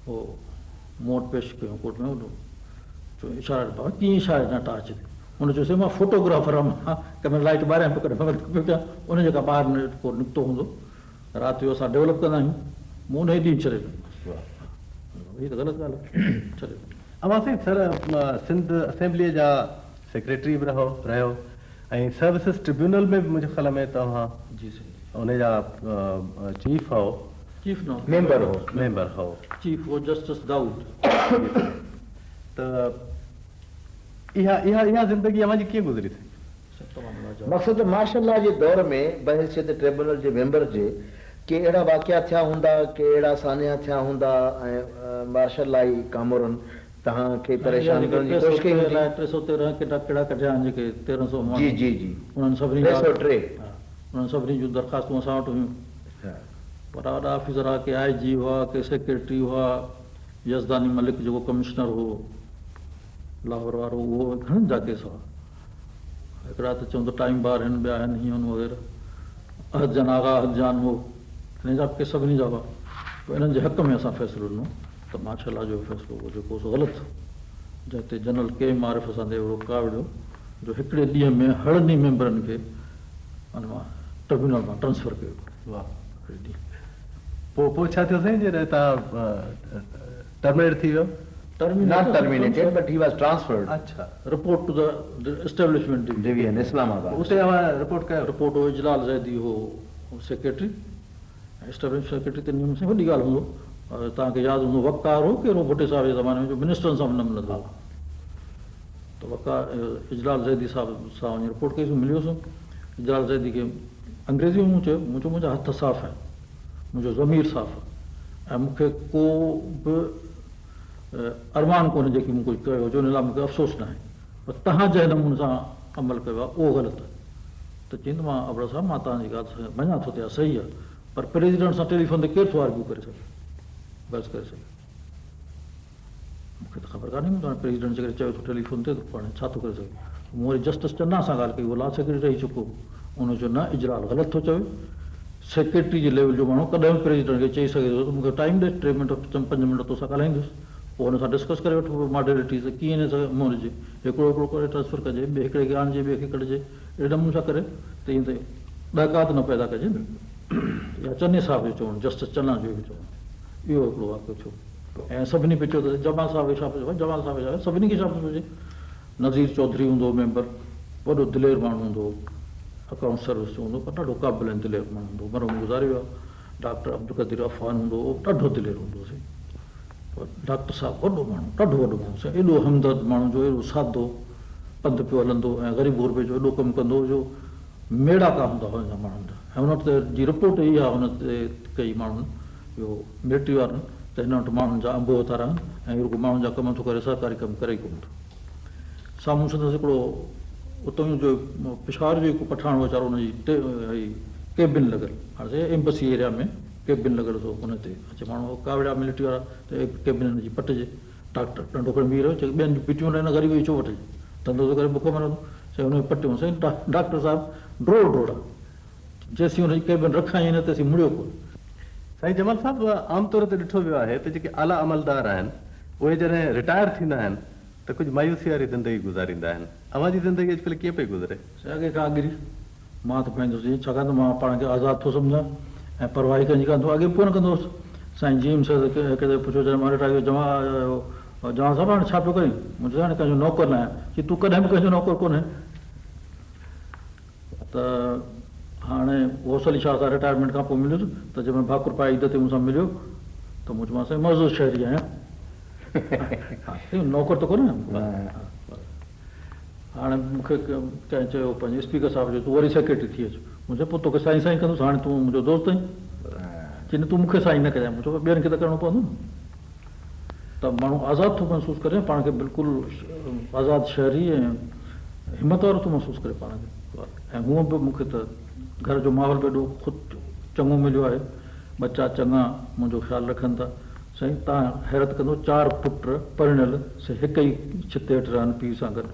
هو مون وٽ پيش ڪيو ڪورٽ ۾ چيو اشارا ڏنا بابا ڪيئن اشارا ڏنا ٽارچ تي. هن چيو سائين مان فوٽوگرافر آهيان مان ڪنهن مهل لائيٽ ٻاريان پيو ڪڏهن بند پيو ڪيان ان جيڪا ٻاهر ڪو نڪتو هوندو. رات جو اسان ڊولپ ڪندا آهيون، مون انهيء ڏينهن ڇڏي ڏنومانس. هي ته غلط ڳالهه آهي، ڇڏي ڏنو. اوهان سائين سر سنڌ اسيمبليء جا سيڪريٽري به رهو رهيو ۽ سروسز ٽربيونل ۾ به منهنجي خيال ۾ توهان جي سائين. انهي جا چيف هئو. چيف نه ميمبر هو. ميمبر هئو. چيف هو جسٽس دائود. ته اها اها اها زندگي اوهان جي ڪيئن گذري سائين؟ مقصد ته مارشل لا جي دور ۾ بحيثيت ٽريبونل جي ميمبر جي ڪي اهڙا واقعا ٿيا هوندا، ڪي اهڙا سانحا ٿيا هوندا ۽ مارشل لائي ڪامورن توهان کي پريشان ڪرڻ جي ڪوشش ڪئي هوندي. 313 ڪهڙا ڪڍيا آهن جيڪي 1300 ماڻهو جي جي جي انهن سڀني ٽي سؤ ٽي. انهن سڀني جون درخواستون اسان وٽ هيون. وڏا وڏا آفيسر هئا، ڪي آء جي هئا، ڪي سيڪريٽري هئا، يزداني ملڪ جيڪو ڪمشنر هو لاهور وارو اهو گهڻن جا ڪيس هئا. هڪڙا ته چون ته ٽائيم بار هن ٻيا هن هيئن وغيره. احد جان آغا احد جان هو انهن جا به ڪيس سڀني جا هئا. پوء انهن جي حق ۾ اسان فيصلو ڏنو ته مارشل لا جو فيصلو هو جيڪو سو غلط هو. جنهن تي جنرل ڪي ايم عارف اسان تي اهڙو ڪاوڙيو جو هڪڙي ڏينهن ۾ هڙني ميمبرن کي ان مان ٽربيونل مان ٽرانسفر ڪيو ويو. واهه هڪڙي ڏينهن ۾. پوء پوء ڇا ٿيو سائين جڏهن توهان ٽرمينيٽ ٿي ويو؟ Not terminated but he was transferred. اڇا. Report to the establishment division. Division Islamabad. اتي اوهان رپورٽ ڪيو؟ رپورٽ هو اجلال زيدي هو سيڪريٽري ۽ اسٽيبلشمينٽ سيڪريٽري ته نيم سائين وڏي ڳالهه هوندو توهان کي ياد هوندو وقار هو ڪير هو ڀٽي صاحب جي زماني ۾ جو منسٽرن سان به نه ملندو هو ته وقار اجلال زيدي صاحب سان وڃي رپورٽ ڪئيسون مليوسون اجلال زيدي کي انگريزي ۾ مون چيو مون چيو منهنجا هٿ صاف آهن منهنجو ضمير صاف آهي ۽ مون کي ڪو به ارمان ڪونهي جيڪي مون ڪجهه ڪيو هجي ان لاء مون کي افسوس ناهي پر توهان جنهن نموني سان عمل ڪيو آهي اهو غلط آهي ته چيائين ته مان ابڙو صاحب مان توهان جي ڳالهه مڃان ٿو ته اها صحيح آهي پر پريزيڊنٽ سان ٽيليفون تي ڪير ٿو آرگيو ڪري سگهي بحث ڪري سگهي مون کي ته خبر ڪانهي مون ته پريزيڊنٽ جيڪڏهن چوي ٿو ٽيليفون تي ته پوء هاڻي ڇا ٿو ڪري سگهي مون وري جسٽس چنا سان ڳالهه ڪئي اهو لا سيڪريٽري رهي چڪو هو ان چيو نه اجلال غلط ٿو چوي سيڪريٽري جي ليول جو ماڻهو ڪڏهن به پريزيڊنٽ کي چئي سگهي ٿو ته مون کي ٽائيم ڏي ٽي منٽ پنج منٽ توسان ڳالهائيندس پوء هن سان ڊسڪس ڪري وٺبو ماڊيلٽيز ته ڪيئن هن سان منهن ڏجي هڪڙو هڪڙو ڪري ٽرانسفر ڪجي ٻئي هڪڙي کي آڻجي ٻئي کي ڪڍجي اهڙي نموني سان ڪري ته ائين ته ڏهڪاء ته نه پيدا ڪجي نه يا چني صاحب جو چوڻ جسٽس چنا جو اهو چوڻ اهو هڪڙو واقعو ٿيو ۽ سڀني پئي چيو ته جمال صاحب کي شابس هجي جمال صاحب کي شابس سڀني کي شابس هجي نذير چوڌري هوندو هو ميمبر وڏو دلير ماڻهو هوندو هو اڪائونٽ سروس جو هوندو هو پر ڏاڍو قابل ۽ دلير ماڻهو هوندو هو مرحوم گذاري ويو آهي ڊاڪٽر عبدالقدير عفان هوندو هو اهو به ڏاڍو دلير هوندو هو سائين پر ڊاڪٽر صاحب وڏو ماڻهو ڏاڍو وڏو ماڻهو سائين ايڏو همدرد ماڻهو جو ايڏو سادو پنڌ پيو هلندو ۽ غريب غربي جو ايڏو ڪم ڪندو هو جو ميڙاڪا هوندا هئا ان جا ماڻهن جا ۽ ان وٽ ته جي رپورٽ اها هن تي ڪئي ماڻهن اهو ملٽري وارن ته هن وٽ ماڻهن جا انبوهه ٿا رهن ۽ هي رڳو ماڻهن جا ڪم ٿو ڪري سرڪاري ڪم ڪري ئي ڪونه ٿو. سامهون سندس هڪڙو اتان جو پشاور جو هڪ پٺاڻ ويچارو ان جي هئي ڪيبن لڳل هاڻي سائين ايمبسي ايريا ۾ ڪيبن لڳل سو ان تي اچي ماڻهو ڪاوڙيا ملٽري وارا ته ڪيبن هن جي پٽجي ڊاڪٽر ڏنڊو کڻي بيهي رهيو چي ٻين جون پٽيون هن غريب جي ڇو وٺجي ڌنڌو ٿو ڪري بک مرندو سائين ان کي پٽيون سائين ڊاڪٽر صاحب ڊوڙ ڊوڙا جيسين ان جي ڪيبن رکايائين نه تيسين مڙيو ڪونه. سائين جمال صاحب عام طور تي ڏٺو ويو آهي ته جيڪي اعليٰ عملدار آهن اهي جڏهن رٽائر ٿيندا آهن ته ڪجهه مايوسي واري زندگي گذاريندا آهن. اوهان جي زندگي اڄڪلهه ڪيئن پئي گذري؟ سائين اڳي کان اڳري مان ته پنهنجو جيئن ڇاڪاڻ ته مان پاڻ کي آزاد ٿو سمجهان ۽ پرواهه ئي ڪنهن جي ڪانه ٿو اڳي به ڪونه ڪندو هوس. سائين جي ايم سيد هڪ دفعي پڇيو جڏهن مان رٽائر ٿيو جمال صاحب هاڻي ڇا پيو ڪرين؟ مون چيو هاڻي ڪنهن جو نوڪر نه آهيان. چي تون ڪڏهن به ڪنهن جو نوڪر ڪونهين. ته هاڻي غوث علي شاهه سان رٽائرمينٽ کان پوء مليس ته جنهن مهل ڀاڪر پائي عيد تي مون سان مليو ته مون چيومانس سائين معزز شهري آهيان. سائين نوڪر ته ڪونه آهيان. هاڻي مون کي ڪنهن چيو پنهنجي اسپيڪر صاحب چيو تون وري سيڪريٽري ٿي اچ. مون چيو پوء توکي سائين سائين ڪندس هاڻي تون منهنجو دوست آهين. چي نه تون مون کي سائين نه ڪجانء. مون چيو پر ٻين کي ته ڪرڻو پوندو نه. ته ماڻهو آزاد ٿو محسوس ڪري پاڻ کي بلڪل آزاد شهري ۽ همت وارو ٿو محسوس ڪري پاڻ کي ۽ هونء به مون کي ته گهر جو ماحول به ايڏو خود چڱو مليو آهي، ٻچا چڱا منهنجو خيال رکن ٿا. سائين توهان حيرت ڪندو چار پٽ پرڻيل سي هڪ ئي ڇت هيٺ رهن پيء سان گڏ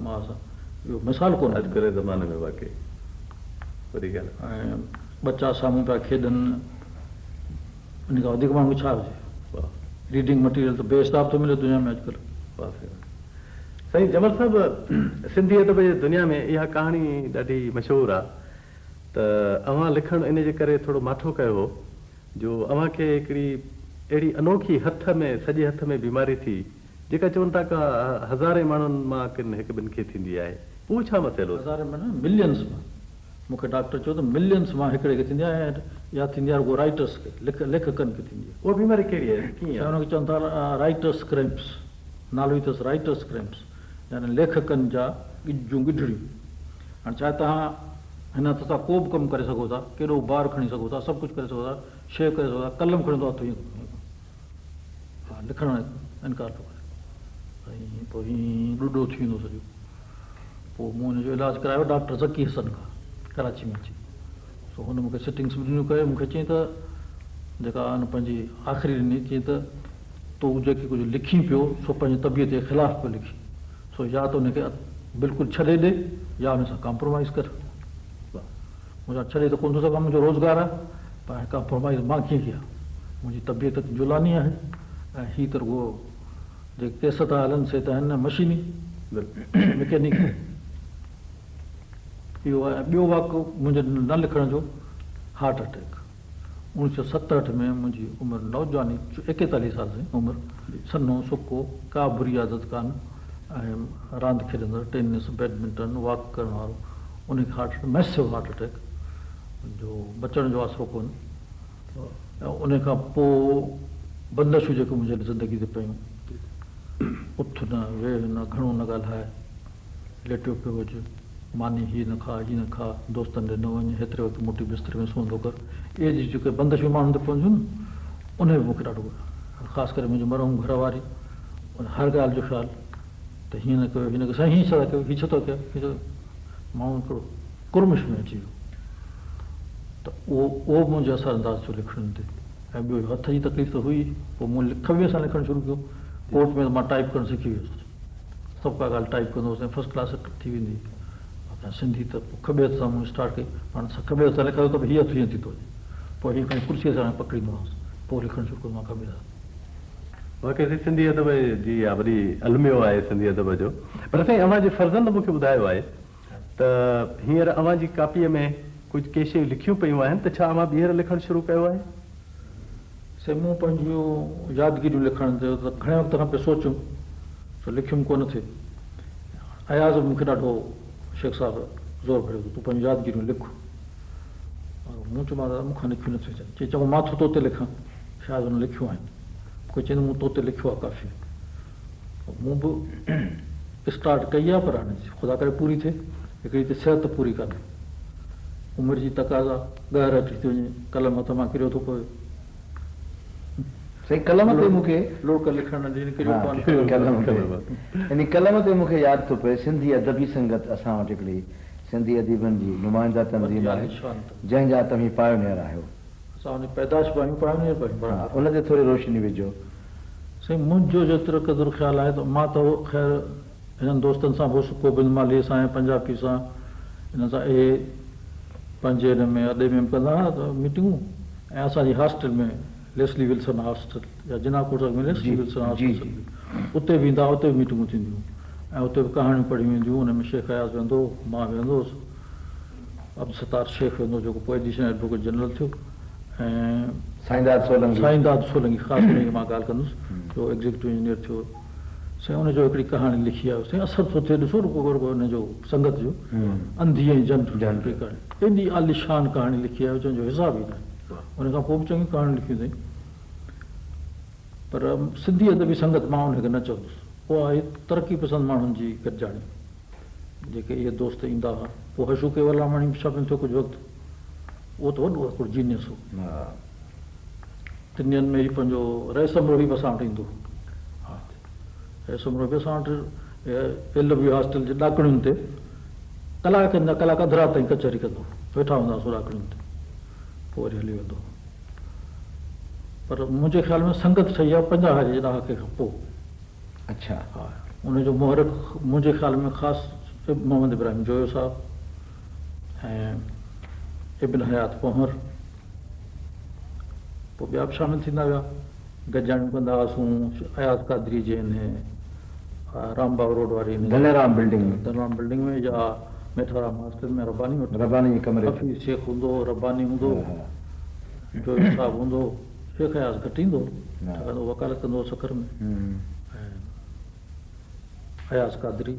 ماء سان اهو مثال ڪونهي. اڄڪلهه جي زماني ۾ واقعي وڏي ڳالهه آهي. ۽ ٻچا سامهون پيا کيڏن ان کان وڌيڪ ماڻهو کي ڇا هجي. ريڊنگ مٽيريل ته بي حساب ٿو ملي دنيا ۾ اڄڪلهه. واهه سائين واهه. سائين جمل صاحب سنڌي ادب جي دنيا ۾ اها ڪهاڻي ڏاڍي مشهور آ ته اوهان لکڻ ان جي ڪري ٿورو ماٺو ڪيو هو جو اوهان کي هڪڙي اهڙي انوکي هٿ ۾ سڄي هٿ ۾ بيماري ٿي جيڪا چون ٿا ڪا هزارين ماڻهن مان ڪن هڪ ٻن کي ٿيندي آهي اهو ڇا مسئلو؟ هزارين مان نه ملينز مان مون کي ڊاڪٽر چيو ته ملينز مان هڪڙي کي ٿيندي آهي ۽ اها ٿيندي آهي رڳو رائيٽرس کي ليکڪن کي ٿيندي آهي. اها بيماري ڪهڙي آهي ڪيئن آهي؟ سائين ان کي چون ٿا رائيٽرس ڪريمپس نالو ئي اٿس رائيٽرس ڪريمپس يعني ليکڪن جا جون ڳڍڙيون. هاڻي ڇا توهان هن هٿ سان ڪو به ڪم ڪري سگهو ٿا، ڪيڏو به بار کڻي سگهو ٿا، سڀ ڪجهه ڪري سگهو ٿا، شيء ڪري سگهو ٿا، قلم کڻي ٿو هٿ ائين ها لکڻ انڪار ٿو ڪري ۽ پوء ائين ڏوڏو ٿي ويندو سڄو. پوء مون ان جو علاج ڪرايو ڊاڪٽر ذڪي حسن کان ڪراچي ۾ اچي. سو هن مون کي سٽنگس به ڏنيون ڪري مون کي چيائين ته جيڪا هن پنهنجي آخري ڏني چيائين ته تون جيڪي ڪجهه لکين پيو سو پنهنجي طبيعت جي خلاف پيو لکين سو يا ته ان کي بلڪل ڇڏي ڏي يا ان سان ڪامپرومائيز ڪر. مون چيو ڇڏي ته ڪونه ٿو سگهان منهنجو روزگار آهي پر هاڻي ڪامپرومائيز مان ڪيئن ڪيان منهنجي طبيعت جولاني آهي ۽ هي ته رڳو جيڪي ڪيس ٿا هلن سي ته آهن نه مشيني مڪينيڪل. اهو آهي ۽ ٻيو واقعو منهنجي نه لکڻ جو هارٽ اٽيڪ 1967 ۾ منهنجي عمر نوجواني ايڪيتاليهه سال سائين عمر سنهو سڪو ڪا بري عادت ڪانه ۽ راند کيڏندڙ ٽينس بيڊمنٽن واڪ ڪرڻ وارو ان کي هارٽ ميسو هارٽ اٽيڪ جو بچڻ جو آسرو ڪونه ۽ ان کان پوء بندشون جيڪي منهنجي زندگي تي پيون اٿ نه ويهه نه گهڻو نه ڳالهاء ليٽيو پيو هج، ماني هي نه کاء، هي نه کاء، دوستن ڏي نه وڃ، هيتري وقت موٽي بستري ۾ سمهندو ڪر. اهي جيڪي بندشون ماڻهن تي پونديون نه، انهي به مون کي ڏاڍو خاص ڪري منهنجي مرحوم گهر واري ان هر ڳالهه جو خيال ته هيئن نه ڪيو، هيئن نه ڪيو، سائين هيئن ڇا ٿا ڪيو، هي ڇو ٿا ڪيو، هي ڇو ماڻهو هڪڙو ڪرمش ۾ اچي ويو ته اهو اهو به منهنجي اثر انداز ٿيو لکڻين تي ۽ ٻيو هٿ جي تڪليف ته هئي، پوء مون کٻي سان لکڻ شروع ڪيو، ڪورٽ ۾ ته مان ٽائيپ ڪرڻ سکي ويس. سڀ ڪا ڳالهه ٽائيپ ڪندو هوس ۽ فرسٽ ڪلاس ٿي ويندي هئي. سنڌي ته پوء کٻي هٿ سان مون اسٽارٽ ڪئي. هاڻ کٻي هٿ سان لکان ٿو ته به هي هٿ هيئن ٿي ٿو وڃي. پوء هي کڻي ڪرسيء سان پڪڙيندو هوس. پوء لکڻ شروع ڪندو هان کٻي سان. واقعي سائين سنڌي ادب جي اها وڏي الميو آهي سنڌي ادب جو. پر سائين اوهان جي فرزند مون کي ٻڌايو آهي ته هينئر اوهان جي ڪاپيء ۾ ڪجهه ڪي شيون لکيون پيون آهن ته ڇا اوهان ٻيهر لکڻ شروع ڪيو آهي؟ سائين مون پنهنجون يادگيريون لکڻ جو ته گهڻي وقت کان پئي سوچيم سو لکيم ڪونه ٿي. اياز به مون کي ڏاڍو شيخ صاحب زور ڀريو ته تون پنهنجون يادگيريون لک. مون چيومانس دادا مون کان لکيون نه ٿيون اچن. چي چڱو مان ٿو توتي لکان. شايد هن لکيون آهن. مون کي چيائين ته مون توتي لکيو آهي ڪافي. مون به اسٽارٽ ڪئي آهي پر هاڻي خدا ڪري پوري ٿئي. هڪڙي ته صحت پوري ڪانهي. عمر جي تقاضا، ڳهر اچي ٿي وڃي، قلم هٿ مان ڪريو ٿو پوي. سائين قلم تي مون کي. لڙڪ لکڻ نه ڏين ڪريو پون قلم تي. يعني قلم تي مون کي ياد ٿو پئي سنڌي ادبي سنگت اسان وٽ هڪڙي سنڌي اديبن جي نمائنده تنظيم آهي جنهن جا توهين پايونيئر آهيو. اسان ان جي پيدائش به آهيون پايونيئر به آهيون برابر. ان تي ٿوري روشني وجهو. سائين منهنجو جيترو قدر خيال آهي ته مان ته خير هنن دوستن سان به هوس گوبند مالهيء سان ۽ پنجابي سان انهن سان اهي پنهنجي هن ۾ اڏي ۾ به ڪندا هئا ته ميٽنگون ۽ اسان جي هاسٽل ۾ ليسلي ولسن هاسٽل يا جناح ڪوٽ ۾ ليسلي ولسن هاسٽل سڏبي اتي به ايندا هئا اتي به ميٽنگون ٿينديون هيون ۽ اتي به ڪهاڻيون پڙهيون وينديون هيون ان ۾ شيخ اياز ويهندو هو مان ويهندو هوس عبدالستار شيخ ويندو هو جيڪو پوء ايڊيشنل ايڊووڪيٽ جنرل ٿيو ۽ سائينداد سولنگي. سائينداد سولنگي خاص ان جي مان ڳالهه ڪندس جو ايگزيڪيوٽو انجنيئر ٿيو سائين ان جو هڪڙي ڪهاڻي لکي آيو سائين اثر ٿو ٿئي ڏسو رڳو رڳو ان جو سنگت جو انڌي ۽ جنڊ هڪڙي ڪهاڻي ايڏي عاليشان ڪهاڻي لکي آيو جنهن جو حساب ئي ناهي ان کان پوء به چڱيون ڪهاڻيون لکيون اٿائين پر سنڌي ادبي سنگت مان ان کي نه چوندس اها آهي ترقي پسند ماڻهن جي گڏجاڻي جيڪي اهي دوست ايندا هئا پوء حشو ڪيولراماڻي به شامل ٿيو ڪجهه وقت اهو ته وڏو هڪڙو جينيس هو. تن ڏينهن ۾ هي پنهنجو رئيس امروهي به اسان وٽ ايندو هو. ها رئيس امروهي به اسان وٽ ايل ڊبليو هاسٽل جي ڏاڪڻين تي ڪلاڪن جا ڪلاڪ اڌ رات تائين ڪچهري ڪندو هو. ويٺا هوندا هئاسون ڏاڪڻين تي. پوء وري هلي ويندو هو. پر منهنجي خيال ۾ سنگت ٺهي آهي 50 جي ڏهاڪي کان پوء. اڇا. ها. ان جو محرڪ منهنجي خيال ۾ خاص محمد ابراهيم جويو صاحب ۽ ابن حيات پنهور پوء ٻيا به شامل ٿيندا ويا. گڏجاڻيون ڪندا هئاسون اياز قادري جي انهي رام باغ روڊ واري انهي ڌنيرام بلڊنگ ۾. ڌنيرام بلڊنگ ۾ يا ميٺارام هاسٽل ۾ رباني وٽ. رباني جي ڪمري تي. حفيظ شيخ هوندو هو، رباني هوندو هو، جويو صاحب هوندو هو، شيخ اياز گهٽ ايندو هو، ڇاڪاڻ ته هو وڪالت ڪندو هو سکر ۾. ۽ اياز قادري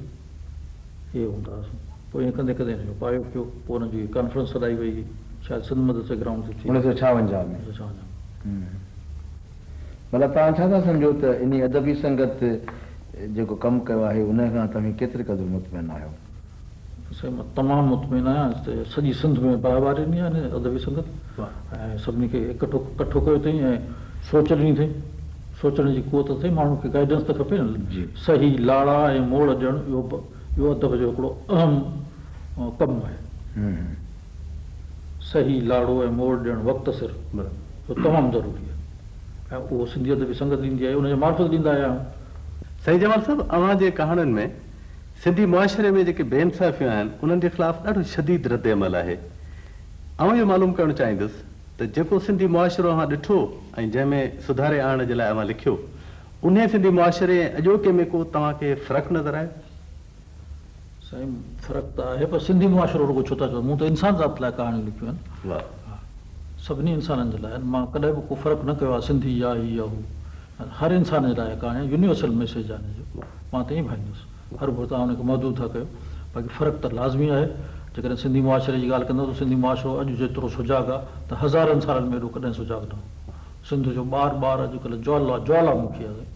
اهي هوندا هئاسون. پوء ائين ڪندي ڪندي هن جو پايو پيو. پوء هن جي ڪانفرنس سڏائي وئي، شايد سنڌ مدرسي گرائونڊ تي ٿي. 1956 ۾. 1956 ۾. ڀلا توهان ڇا ٿا سمجهو ته انهي ادبي سنگت جيڪو ڪم ڪيو آهي ان کان توهين ڪيتري قدر مطمئن آهيو؟ سائين مان تمام مطمئن آهيان ته سڄي سنڌ ۾ باهه ٻاري ڏني آهي هن ادبي سنگت ۽ سڀني کي اڪٺو ڪٺو ڪيو اٿئي ۽ سوچ ڏني اٿئي سوچڻ جي قوت اٿئي ماڻهن کي گائيڊنس ته کپي نه صحيح لاڙا ۽ موڙ ڏيڻ اهو اهو ادب جو هڪڙو اهم ڪم آهي صحيح لاڙو ۽ موڙ ڏيڻ وقت سر اهو تمام ضروري آهي ۽ اهو سنڌي ادبي سنگت ڏيندي آهي ان جي معرفت ڏيندا آيا آهيون. سائين جمال صاحب اوهان جي ڪهاڻين ۾ سنڌي معاشري ۾ جيڪي بي انصافيون آهن انهن جي خلاف ڏاڍو شديد رد عمل آهي. آئون اهو معلوم ڪرڻ چاهيندس ته جيڪو سنڌي معاشرو اوهان ڏٺو ۽ جنهن ۾ سڌاري آڻڻ جي لاء اوهان لکيو انهي سنڌي معاشري ۽ اڄوڪي ۾ ڪو توهان کي فرق نظر آيو؟ سائين فرق ته آهي پر سنڌي معاشرو رڳو ڇو ٿا چئو مون ته انسان ذات لاء ڪهاڻيون لکيون آهن. واهه. سڀني انسانن جي لاء آهن مان ڪڏهن به ڪو فرق نه ڪيو آهي سنڌي يا هي يا هو هر انسان جي لاء ڪهاڻي آهي يونيورسل ميسيج آهي ان جو مان ته ائين ڀائيندس هرڀرو توهان ان کي محدود ٿا ڪيو باقي فرق ته لازمي آهي جيڪڏهن سنڌي معاشري جي ڳالهه ڪندؤ ته سنڌي معاشرو اڄ جيترو سجاڳ آهي ته هزارن سالن ۾ ايڏو ڪڏهن سجاڳ نه هو سنڌ جو ٻار ٻار اڄڪلهه جوالا جوالا مکي آهي سائين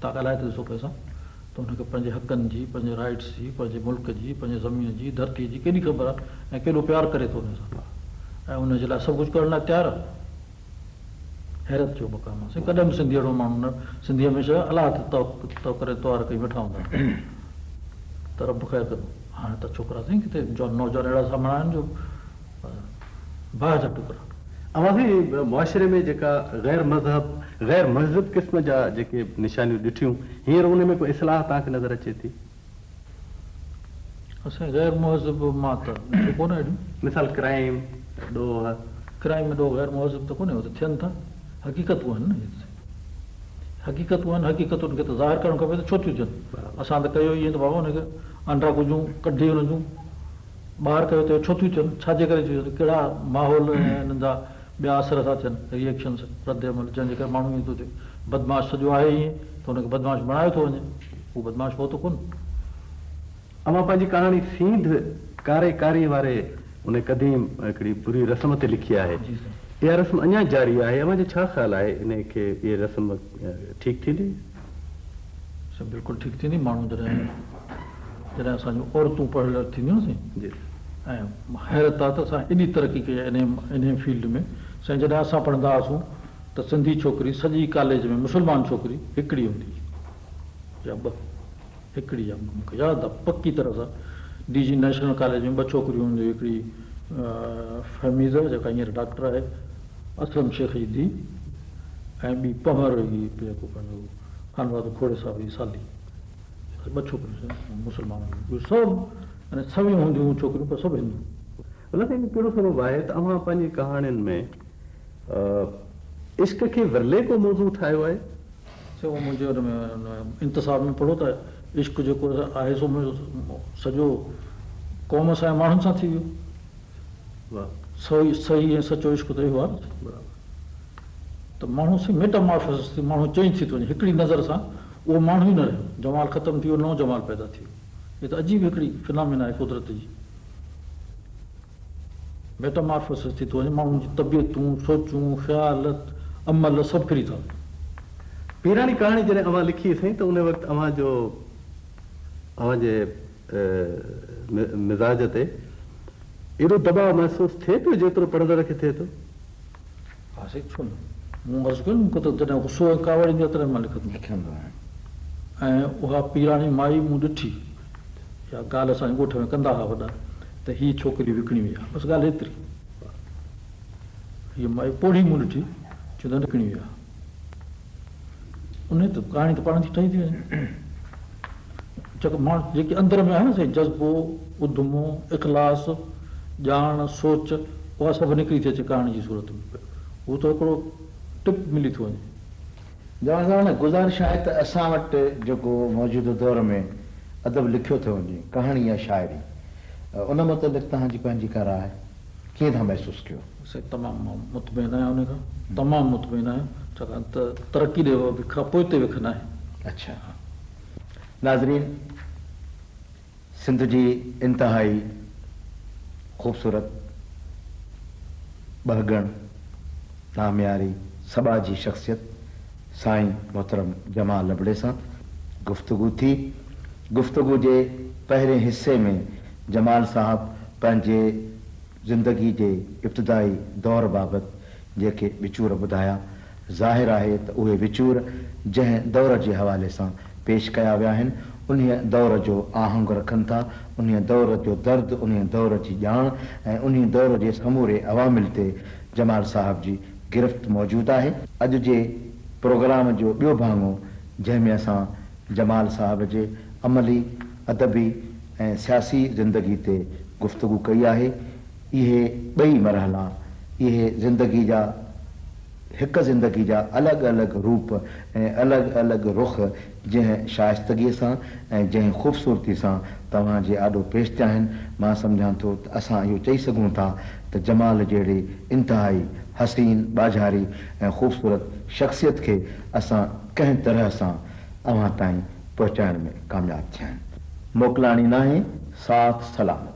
توهان ڳالهائي ته ڏسو ڪنهن سان ته هن کي پنهنجي حقن جي، پنهنجي رائيٽس جي، پنهنجي ملڪ جي، پنهنجي زمين جي، ڌرتيء جي ڪيڏي خبر آهي ۽ ڪيڏو پيار ڪري ٿو ان سان ۽ ان جي لاء سڀ ڪجهه ڪرڻ لاء تيار آهي. حيرت جو مقام آهي. سائين ڪڏهن به سنڌي اهڙو ماڻهو نه، سنڌي هميشه الله تي توڪل ۽ توار ڪئي ويٺا هوندا آهن ته رب خير ڪندو. هاڻي ته ڇوڪرا سائين ڪٿي نوجوان اهڙا سامهون آهن جو باهه جا ٽڪرا. اوهان سائين معاشري ۾ جيڪا غير مذهب غير مهذب قسم جا جيڪي نشانيون ڏٺيون هينئر ان ۾ ڪو اصلاح توهان کي نظر اچي ٿي؟ سائين غير مهذب مان ته ڏٺو ڪونه اهڙيون. مثال ڪرائيم، ڏوهه. ڪرائيم ڏوهه غير مهذب ته ڪونهي اهي ته ٿين ٿا حقيقتون آهن نه اهي ته سائين حقيقتون آهن حقيقتن کي ته ظاهر ڪرڻ کپي ته ڇو ٿيون ٿين اسان ته ڪيو ئي ائين ته بابا ان کي آنڊا ڪجون ڪڍي ان جون ٻاهر ڪيو ته اهي ڇو ٿيون ٿين، ڇا جي ڪري ٿيون ٿين، ڪهڙا ماحول ۽ انهن جا ٻيا اثر ٿا ٿين، Reactions، رد عمل، جنهن جي ڪري ماڻهو ائين ٿو ٿئي. بدمعاش سڄو آهي ائين ته ان کي بدمعاش بڻايو ٿو وڃي، هو بدمعاش هو ته ڪونه. اوهان پنهنجي ڪهاڻي سينڌ ڪاري ڪاري واري ان قديم هڪڙي بري رسم تي لکي آهي. اها رسم اڃا جاري آهي. اوهان جو ڇا خيال آهي انهي کي اهي رسم ٺيڪ ٿيندي؟ سائين بلڪل ٺيڪ ٿيندي ماڻهو جڏهن جڏهن اسان جون عورتون پڙهيل ٿينديون نه سائين ۽ حيرت آ ته اسان ايڏي ترقي ڪئي آهي انهي انهي فيلڊ ۾ سائين جڏهن اسان پڙهندا هئاسون ته سنڌي ڇوڪري سڄي ڪاليج ۾ مسلمان ڇوڪري هڪڙي هوندي هئي يا ٻه هڪڙي يا ٻه مونکي ياد آ پڪي طرح سان ڊي جي نيشنل ڪاليج ۾ ٻه ڇوڪريون هونديون هيون هڪڙي فهميده جيڪا هينئر ڊاڪٽر آهي اسلم شيخ جي ڌيء ۽ ٻي پنهور هئي جيڪو پنهنجو خانبهادر کوڙي صاحب جي سالي ٻه ڇوڪريون مسلمان هيون ٻيون سڀ يعني سوين هونديون هيون ڇوڪريون پر سڀ هندو. ڀلا سائين ڪهڙو سبب آهي ته اوهان پنهنجي ڪهاڻين ۾ عشق کي ورلي ڪو موضوع ٺاهيو آهي؟ سائين اهو منهنجي ان ۾ انتساب ۾ پڙهو ته عشق جيڪو آهي سو منهنجو سڄو قوم سان ۽ ماڻهن سان ٿي ويو. صحيح ۽ سچو عشق ته اهو آهي نه سائين. ته ماڻهو سائين ميٽامارفوسس ٿي ماڻهو چينج ٿي ٿو وڃي هڪڙي نظر سان اهو ماڻهو ئي نه رهيو جمال ختم ٿي ويو نئون جمال پيدا ٿي ويو هي ته عجيب هڪڙي فنامينا آهي قدرت جي ميٽامارفوسس ٿي ٿو وڃي ماڻهن جي طبيعتون سوچون خيال عمل سڀ ڦري ٿا وڃن. پيراڻي ڪهاڻي جڏهن اوهان لکي سائين ته ان وقت اوهان جو اوهان جي مزاج تي ايڏو دٻاء محسوس ٿئي پيو جيترو پڙهندڙ کي ٿئي ٿو؟ ها سائين ڇو نه. مون عرض ڪيو نه مون کي ته جڏهن غصو ۽ ڪاوڙ ايندي آهي تڏهن مان لکندو آهيان ۽ اها پيراڻي مائي مون ڏٺي اها ڳالهه اسان جي ڳوٺ ۾ ڪندا هئا وڏا ته هيء ڇوڪري وڪڻي وئي آهي. بس ڳالهه ايتري. هيء مائي پوڙهي مون ڏٺي، چوندو وڪڻي وئي آهي. انهيء ته ڪهاڻي ته پاڻ ٿي ٺهي ٿي وڃي. جيڪو ماڻهو جيڪي اندر ۾ آهي نه سائين جذبو، اڌمو، اخلاص، ڄاڻ، سوچ اها سڀ نڪري ٿي اچي ڪهاڻي جي صورت ۾. هو ته هڪڙو ٽپ ملي ٿو وڃي. جمال صاحب گذارش آهي ته اسان وٽ جيڪو موجوده دور ۾ ادب لکيو ٿو وڃي، ڪهاڻي يا شاعري، ان متعلق توهان جي پنهنجي ڪا راء ڪيئن ٿا محسوس ڪيو؟ سائين تمام مان مطمئن آهيان ان کان تمام مطمئن آهيان ڇاڪاڻ ته ترقي ڏي وک پوئتي وک ناهي. اڇا ناظرين سنڌ جي انتهائي خوبصورت ٻهڳڻ نامياري سٻاجهي شخصيت سائين محترم جمال ابڙي سان گفتگو ٿي. گفتگو جي پهرين حصي ۾ جمال صاحب پنهنجي زندگي جي ابتدائي دور بابت جيڪي وچور ٻڌايا، ظاهر آهي ته اهي وچور جنهن دور جي حوالي سان پيش ڪيا ويا آهن، انهيء دور جو آهنگ رکن ٿا، انهيء دور جو درد، انهيء دور جي ڄاڻ ۽ انهيء دور جي سموري عوامل تي جمال صاحب جي گرفت موجود آهي. اڄ جي پروگرام جو ٻيو ڀاڱو جنهن ۾ اسان جمال صاحب جي عملي، ادبي ۽ سياسي زندگي تي گفتگو ڪئي آهي، اهي ٻئي مرحلا، اهي زندگي جا هڪ زندگي جا الڳ الڳ روپ ۽ الڳ الڳ رخ جنهن شائستگيء سان ۽ جنهن خوبصورتي سان توهان جي آڏو پيش ٿيا آهن، مان سمجهان ٿو ته اسان اهو چئي سگهون ٿا ته جمال جهڙي انتهائي حسين، ٻاجهاري ۽ خوبصورت شخصيت کي اسان ڪنهن طرح سان اوهان تائين پهچائڻ ۾ ڪامياب ٿيا آهيون. موڪلاڻي ناهي، ساٿ سلامت.